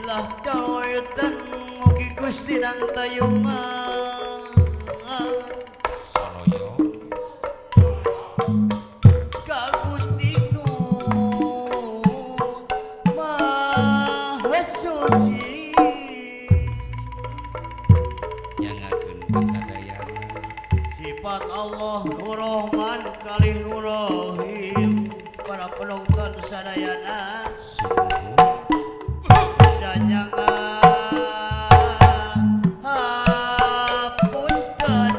Lah dawetan mugi Gusti nang tayungan Soloyo ka Gusti nu Maha Suci nyangakeun kasadayana sifat Allah Nur-Rahman kalih Nur-Rahim para penonton sadayana dan jangan hapunten.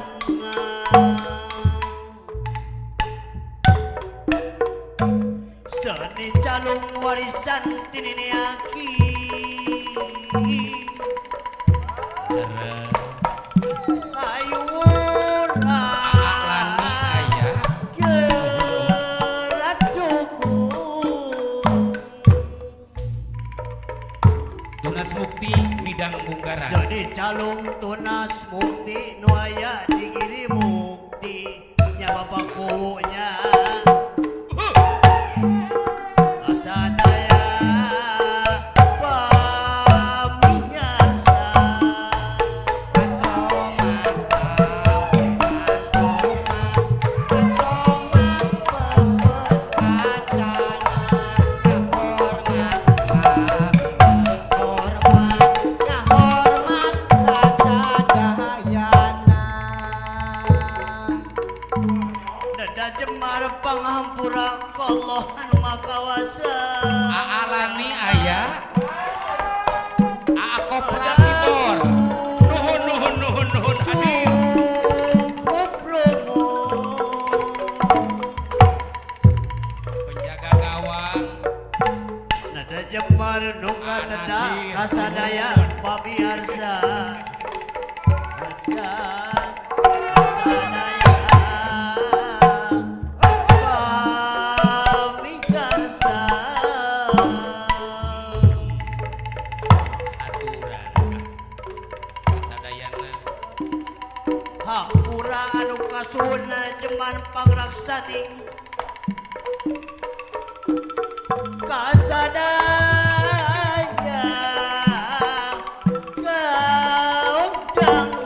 Seni calung warisan tinini aki leres ayu Lani aya Tunas Mukti Midang Munggaran. Jadi calung tunas mukti nu aya di Giri Mukti nya bapak kuwunya kasadaya pamiarsa. Dada jemar panghampura ka Allah anu Maha Kawasa. Aalani aya Aa Kopra Kibor. Nuhun nuhun nuhun nuhun hadir. Cukup lomo. Penjaga gawang Nada jemar nu kateda Anasir. kasadaya pamiarsa. Kasadaya pamiarsa. Aturan kasadayana. Hampura anu kasuhun jemar pangraksaning kasadaya kaum dangu.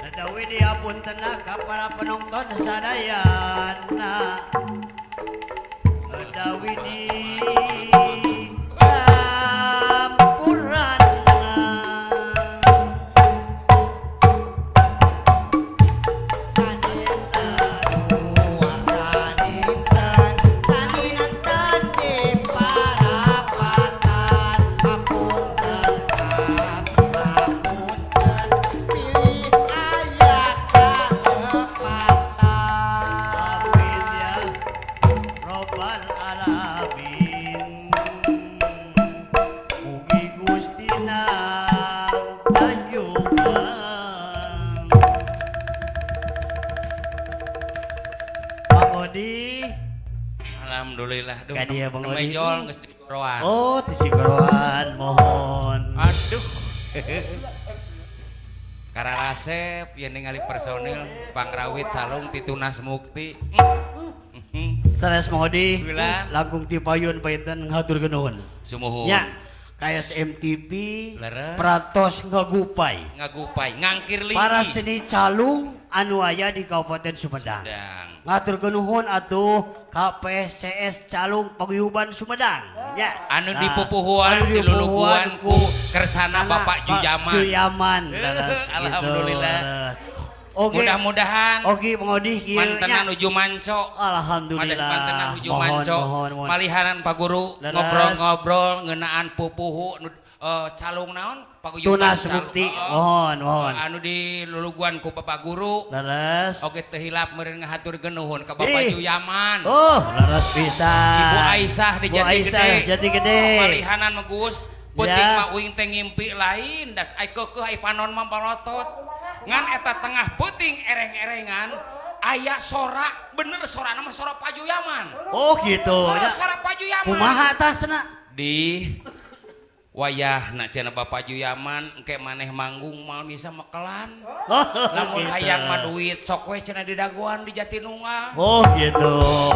Dadawi diapunten ka para penonton sadayana. Dadawi di hampurana. Amin ya Robbal Alamin. Mugi Gusti nang tayuban. Bang Odi. Alhamdulillah duh. Ka dieu, Bang Odi. Mejol geus digoroan. Oh, ti Cigoroan, mohon. Aduh. Kararasep yen ningali personil pangrawit calung ti Tunas Mukti. Sanes Mang Odi, Heula. langkung ti payun painten ngahaturkeun nuhun. Sumuhun. Nya, KSMTV Leres. pratos ngagupai. Ngagupai ngangkir lagi. Para seni calung anu aya di Kabupaten Sumedang. Sumedang. Ngaturkeun nuhun atuh KPSCS Calung Paguyuban Sumedang. Nya. Anu Nah, dipupuhuan anu diluluguan dipupuhuan ku kersana Bapak Juyaman. Juyaman. Leres, gitu, Alhamdulillah. leres. Oke. Mudah-mudahan Oke, Bang Odi kieu mantenan nya. nuju manco. Alhamdulillah. Mantenan nuju Mohon, manco. mohon, mohon. Malihanan Pak Guru Leres. ngobrol-ngobrol ngeunaan pupuhu nu calung naon paguyuban Tunas calung. Mukti. Heeh. Mohon, mohon. Anu diluluguan ku Bapak Guru. Leres. Oke teu hilap meureun ngahaturkeun nuhun ka Bapak Ih. Juyaman. Oh, leres pisan. Ibu Aisyah di Bu Jati Aisyah Gede. Jati Gede. Malihanan mah Gus. Peuting Ya. mah uing teh ngimpi lain da ai keukeuh ai panon mah palotot. Ngan eta tengah peuting ereng-erengan aya sora bener sorana mah sora Pak Juyaman. Oh gitu. Oh, Ya. sora Pak Juyaman. Kumaha tah cenah? Di wayahna cenah Bapak Juyaman engke maneh manggung moal bisa mekelan. Oh, Lamun gitu. hayang mah duit sok we cenah didagoan di Jatinunggal. Oh gitu,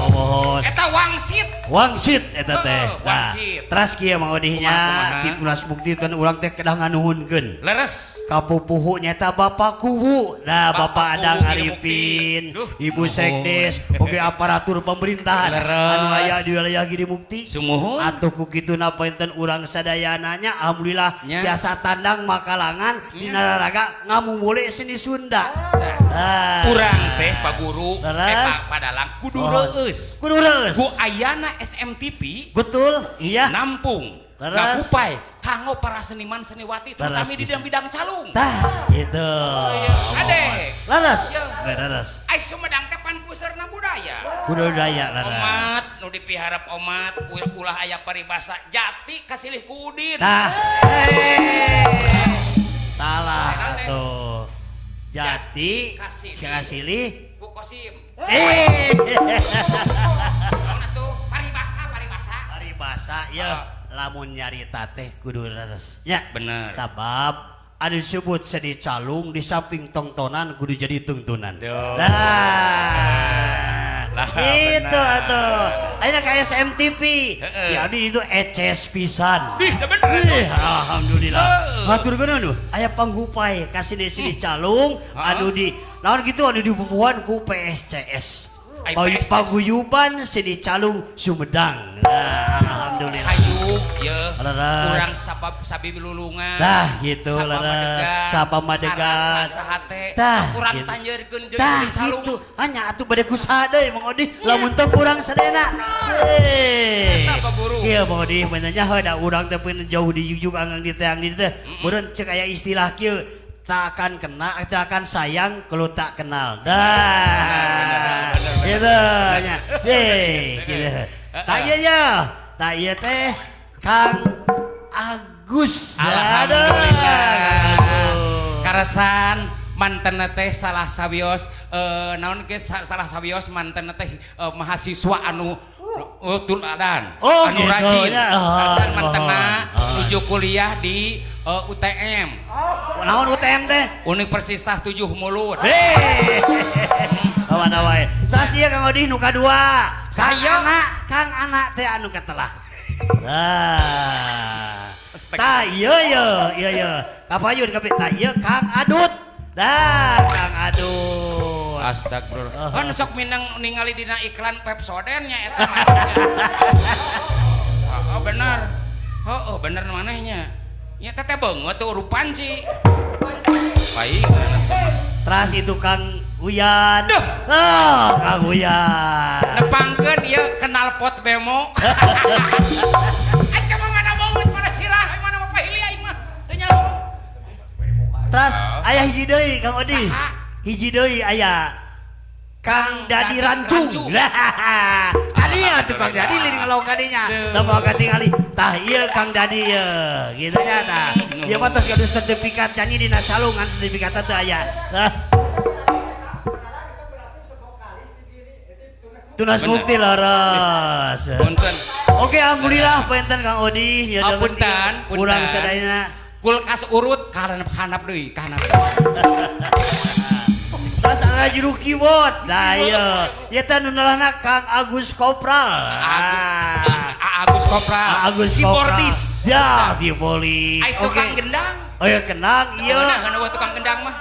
mohon. Eta wang Wangsit. Wangsit eta teh. Heeh, wangsit. Teras kieu Mang Odih nya Kumaha, kumaha? Ti Tunas Mukti kan urang teh kedah nganuhunkeun. Leres. Ka pupuhu nyata Bapak Kuwu. Nah, Bapak Bapak Adang Kuwu Arifin, Duh, Ibu nuhun. Sekdes, oge aparatur pemerintahan Leres. anu aya di wilayah Giri Mukti. Sumuhun. Atuh ku kituna panginten urang sadayana nya alhamdulillah Nya. jasa tandang makalangan dina raraga ngamumule seni Sunda. Nah, Ah. urang teh Pak Guru, Leres. Pak Padalang kudu Oh. reueus. Kudu reueus. Ku ayana SMTV Betul, iya. nampung Leres. ngakupai kanggo para seniman seniwati terutama Leres di bisa. bidang-bidang calung. Tah, gitu. Oh, iya. Ade. Leres. Iya. Leres. Ai Sumedang teh pan puserna budaya. Kudu daya leres. Omat nu dipiharap omat ulah aya paribasa jati kasilih ku Udin. Tah. Eh. Salah tuh. Jati Kasilih. kasilih. Ku Kosim. Eh. Naon atuh paribasa paribasa. Paribasa ya lamun nyarita teh kudu leres. Ya. Bener. Sabab anu disebut seni calung di samping tongtonan kudu jadi tungtunan. Duh. Nah. Lah, Itu bener. atuh. Ayeuna ka SMTV. Heeh. Ya abdi itu eces pisan. Ih, da bener. Ih, alhamdulillah. Heeh. Hatur nuhun nu. Aya panggupai ka seni calung Heeh. anu di naon kitu anu dipupuhan ku PSCS. Ai, PSCS. Paguyuban Seni Calung Sumedang. Nah, alhamdulillah. Hayu ye Leres. urang sabab sabilulungan. Tah gitu Sapa leres. madegan, Sapa madegan. sarasa sahate. Tah, Urang gitu. tanjeurkeun jeung Tah seni calung. gitu. Hanya atuh bade kusaha deui Mang Odih. Lamun teu kurang sadayana. Hei. Eta, Pak Guru. Iya Mang Odih bener nya heuh da urang teh pun jauh di jujuk anggang di teang di teh. Meureun ceuk aya istilah kieu tak akan kena, tak akan sayang kalau tak kenal. Dah. Gitu nya. Ye, gitu. Tak ieu ya. Tak ieu teh Kang Agus. Alhamdulillah. Aduh. Karasan manten teh salah sawios naon ke salah sawios manten teh mahasiswa anu tuladan Oh, anu gitu, rajin. ya. Oh, Karasan mantena oh. nuju kuliah di UTM. Naon UTM teh? Universitas Tujuh Mulut. Hei. Kawana wae. Terus ieu Kang Odih nu kadua. Kang Saya. anak, Kang anak teh anu katelah. Nah. Tah ieu ye, ieu ye. Kapayun kape tah ieu Kang Adut. Dah, Kang Adut. Astagfirullah. Kan sok minang ningali dina iklan Pepsodent nya eta mah. Oh, bener. Oh, bener manehnya. Ya teteh beungeut tuh urupan sih. Baik. Terus itu Kang Uyan. Duh. Oh, Kang Uyan. Nepangkeun ieu kenal pot bemo. Ais kamu mana banget mana sirah mana mah pahili aing mah. Teu nyaho. Terus aya hiji deui Kang Odi. Saha? Hiji deui aya Kang Dadi Dadi Rancung. Rancung. Lah, tadi ya tuh Kang Dadi leuwih ngelong kadinya. Teu moal katingali. Tah ieu Kang Dadi ieu. Gitu nya tah. Ieu mah tos gaduh sertifikat nyanyi dina calungan sertifikatna teu aya. Tah. Tunas Bener. Mukti leres. Punten. Oke, alhamdulillah punten Kang Odi. Ya, Oh, punten, punten. Urang sadayana. Kulkas urut kahanap hanap deui, kahanap. Terus ada juru keyboard. Nah, iya. Ieu teh nu nalahna Kang Agus Kopral. Agus Kopral. Agus Kopral. Keyboardis. Ya, keyboardis. Ai tukang gendang. Oh ya kenang, Iya. iya. Nah, tukang gendang mah.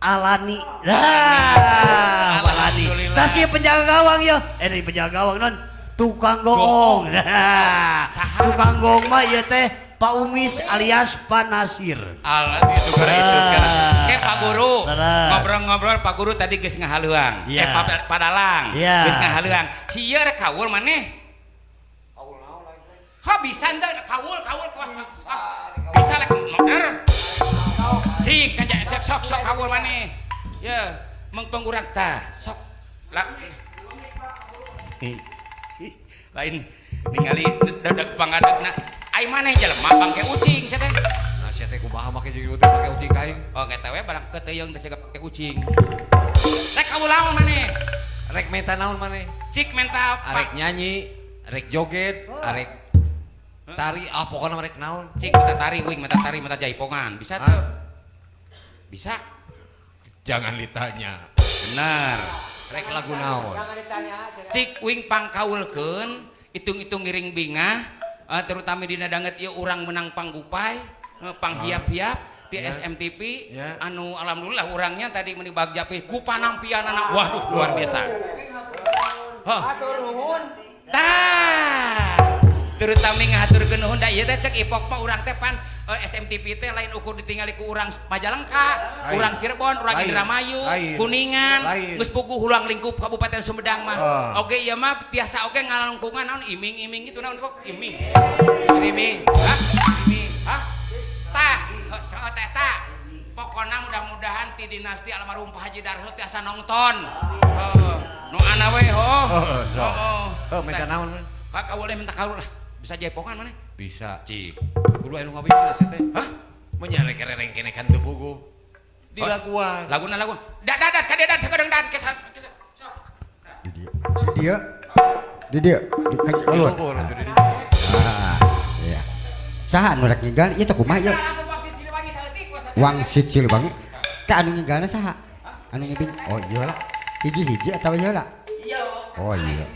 Alani. Nah, Alani. Alhamdulillah. Tas ieu penjaga gawang ya. Eh, ini penjaga gawang non. Tukang goong. Nah, Saha? tukang goong mah ieu teh Pak Umis alias Pak Nasir. Alat itu gara itu gara. Ah. Ke Pak Guru. Leres. Ngobrol-ngobrol Pak Guru tadi geus ngahaluang. Iya. Pak Padalang. Iya. Geus ngahaluang. Si ieu rek kawul maneh. Kaul naon lain teh? Ha bisa henteu kawul kawul kawas kawas. Bisa lek bener. Cik kan cek sok sok kawul maneh. Ye, mengpeng urang tah sok. La. Lain ningali dedeg pangadegna. Ai maneh jelema bangke ucing sia teh. Nah, sia teh kumaha make jeung teh make ucing ka aing? Oh, eta we barang keuteuyeung teh siga pake ucing. Rek kawul naon maneh? Rek menta naon maneh? Cik menta Arek nyanyi, arek joget, arek tari, ah pokoknya rek naon. Cik menta tari uing menta tari menta jaipongan. Bisa tuh? Bisa. Jangan ditanya. Bener. Rek lagu naon? Cik wing pangkaulkeun, hitung-hitung ngiring bingah, terutama dina danget ieu urang menang panggupai, panghiap-hiap di SMTV, anu alhamdulillah urangnya tadi meni bagja ku panampianana, waduh luar biasa. Hah. Tah, terutama ngahaturkeun nuhun da ieu teh cek ipok mah urang teh pan SMTV teh lain ukur ditingali ku urang Majalengka, urang Cirebon, urang Indramayu, Kuningan, geus puguh hulang lingkup Kabupaten Sumedang mah. Oge ieu mah tiasa oge ngalangkungan naon iming-iming gitu naon pok iming. Streaming. Hah? Iming. Hah? Tah, sok teh tah. Pokona mudah-mudahan ti dinasti almarhum Pak Haji Darso tiasa nonton. Heeh. Nu ana we ho. Heeh, sok. Heeh. Heuh, minta naon? Kak boleh minta kaul lah. Bisa jaipongan mana? Bisa. Cik. Kudu anu ngawina sih teh. Hah? Menyarek rereng kene kan teu puguh. Di laguan. Laguna lagu. Dadat kadedan sakedeung dan kesan. Sok. Di dia. Di dia. Di kaluar. Ah, iya. Saha anu rek ngigal ieu teh kumaha ieu? Wangsit Siliwangi. Ka anu ngigalna saha? Anu ngibing. Oh iya lah. Hiji-hiji atawa ieu lah? Iya. Oh iya.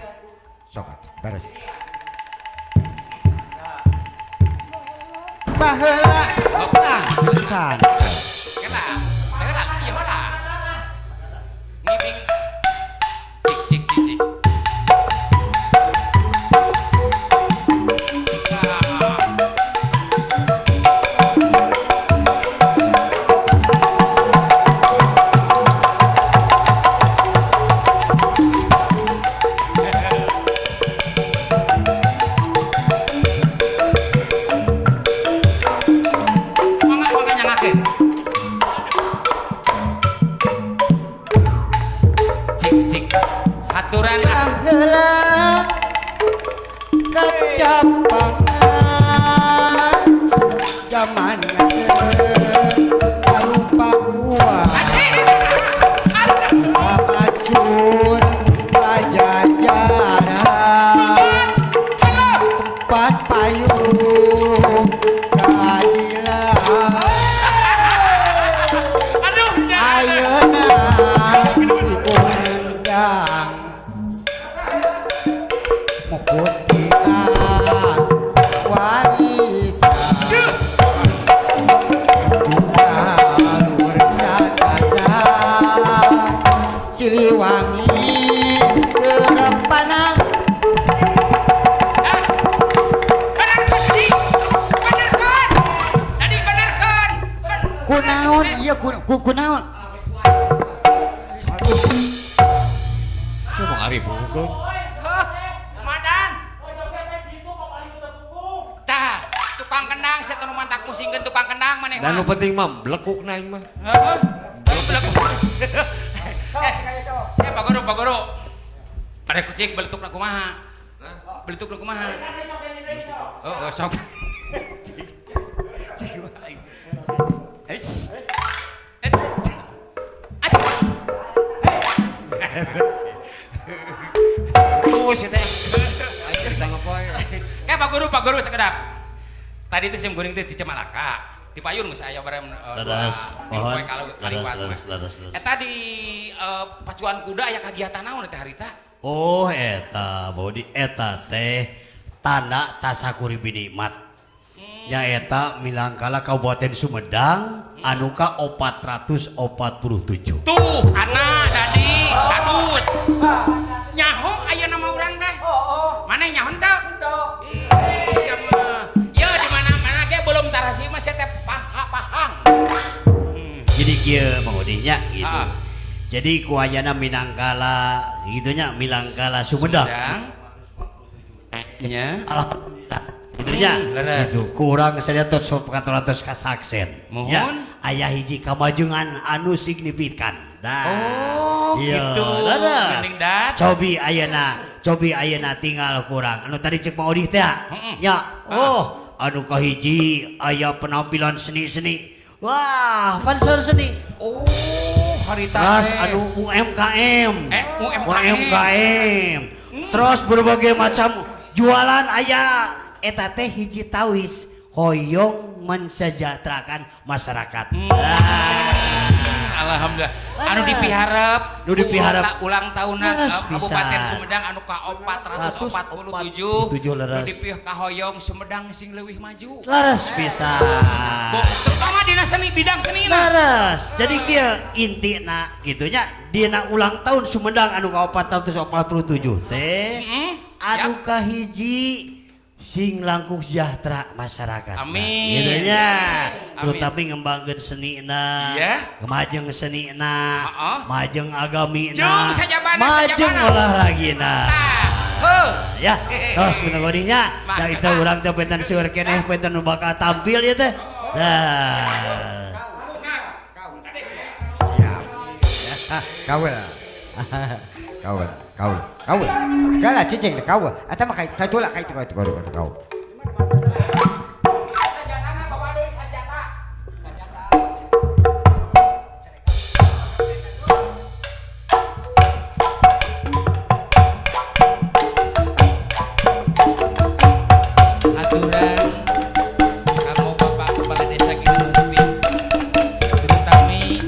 Sok atuh, beres. Baheula san. Kela, kela, ieu heula. Ngibing. Cik cik cik cik. Baheula kacapangan zaman karupa gua Amasur Pajajaran tempat payung keadilan. Ayeuna diundang Mukustian warisan jalur sadada Siliwangi kerempanan. Kunaon ieu kunaon? Aduh. Semua ari bukeun. Madan. Tah, tukang kendang saya teu mantak musingkeun tukang kendang maneh mah. Dan nu penting mah blekukna aing mah. Heeh. Blekuk. Pak Guru, Pak Guru. Pada kucing beletukna kumaha? Beletukna kumaha? Oh, sok. Cik wae. Eish. Terus ya teh. Aing cerita ngapoe. Kayak Pak Guru sakedap. Tadi teh sim kuring teh di Cimalaka. Di payun geus aya bareng Leres, pohon. Leres. Eta di pacuan kuda aya kagiatan naon teh harita? Oh eta, bodi eta teh tanda tasakuri binikmat. Nyaeta milangkala Kabupaten Sumedang anu ka 447. Tuh, anak dadi kadut. Nyaho aya nama urang teh. Maneh nyaho teu? Ih, sia mah. Ye di mana-mana ge belum tarasi mah sia teh pahang. Jadi kieu Mang Odih nya gitu. Jadi ku ayana minangkala gitu nya milangkala Sumedang. Nya. Alhamdulillah. Gitu nya. Gitu kurang sadaya 400 kasaksen. Mohon aya hiji kamajengan anu signifikan. Dah. Oh, iya, gitu. Geuning dat. Cobi ayeuna tinggal kurang. Anu tadi cek Mang Odih teh. Nya. Oh, anu kahiji aya penampilan seni-seni. Wah, pansor seni. Oh, harita. Terus anu UMKM. UMKM. Terus berbagai macam jualan aya eta teh hiji tawis hoyong mensejahterakan masyarakat. Alhamdulillah. Anu dipiharep, nu dipiharep ulang tahunan Kabupaten Sumedang anu ka-447 nu dipikahoyong Sumedang sing leuwih maju. Leres pisan. Terutama dina seni bidang seni. Leres. Jadi kieu intina kitu nya dina ulang tahun Sumedang anu ka-447 teh anu kahiji sing langkung sejahtera masyarakat. Amin. Gitu nya. Terutama ngembangkeun senina, majeng senina, majeng agamina, majeng olahragina. Ya, terus bener godinya. Da itu urang teh penten seueur keneh penten nu bakal tampil ieu teh. Nah. Siap. Kaul. Kaul. Kaul, kaul, kalah cicing kaul. Atau mah kai tolak kai itu kaul. Aturan kamu Bapak Kepala Desa Girimukti, terutama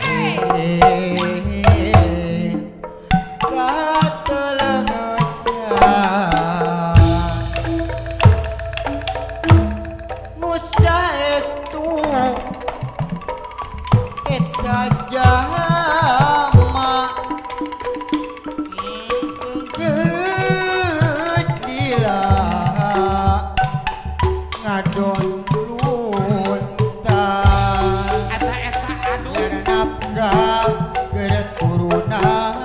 Hey. Saestu eta jama geus dila ngadon luntang Eta eta aduh. Nafkah keturunan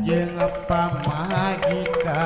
jeung pamajikan.